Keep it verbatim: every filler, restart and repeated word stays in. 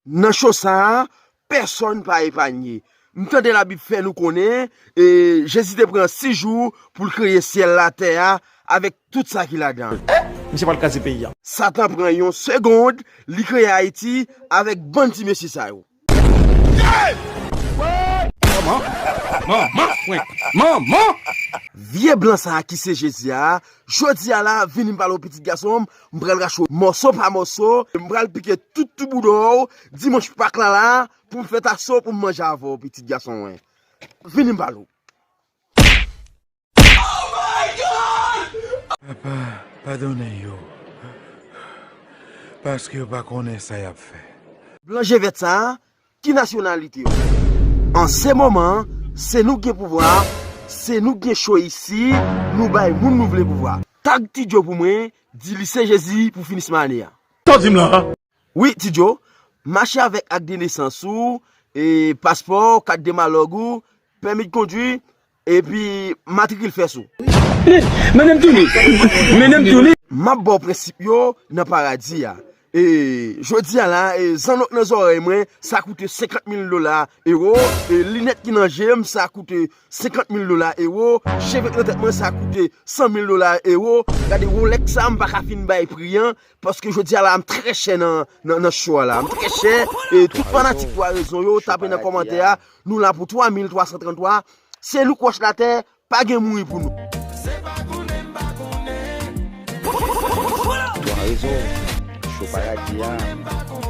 Nan cho sa a, pèsonn pa epanye. M tande Labib fè nou konnen, e, Jezi te pran sis jou pou l kreye syèl la, tè a, avèk tout sa ki ladan l. Misye pral kraze peyi a. Satan pran yon segonn, li kreye Ayiti avèk bann ti mesye sa yo. Manman, manman, manman. Vye blan sa a ki se Jezi a, jodi a la, vini m pale w pitit gason m, m pral rache w mòso pa mòso, m pral pike tout toubouda w, dimanch Pak la la, pou m fè taso, pou m manje avè w, pitit gason mwen. Vini m pale w. Papa, padonnen yo, paske yo pa konnen sa y ap fè. Blan je vèt sa a, ki nasyonalite w? An se moman, se nou k gen pouvwa, se nou k gen cho isi, nou bay moun nou vle pouvwa. Tag Ti Djo pou mwen, di li se Jezi pou finisman ane a. Sa w di m la? Wi, Ti Djo, mache avèk ak de nesans ou, e, paspò, kat de malòg ou, pèmi de kondwi, epi matrikil fès ou. Mennen m tounen! Mennen m tounen! M ap ba w prensip yo nan paradi a. E, jodi a la, e, zannòt nan zòrèy mwen, sa koute senkant mil dola ewo, e, linèt ki nan je m, sa koute senkant mil dola ewo, cheve k nan tèt mwen, sa koute san mil dola ewo. Gade Rolex sa, m pa ka fin bay pri an, paske jodi a la, m trè chè nan, nan, nan cho a la. M trè chè, e tout fanatik Twa Rezon yo, tape nan kòmantè a, nou la pou twa mil twa san tranntwa. Se nou k wòch latè, pa gen mouri pou nou. Twa Rezon, cho paradi a.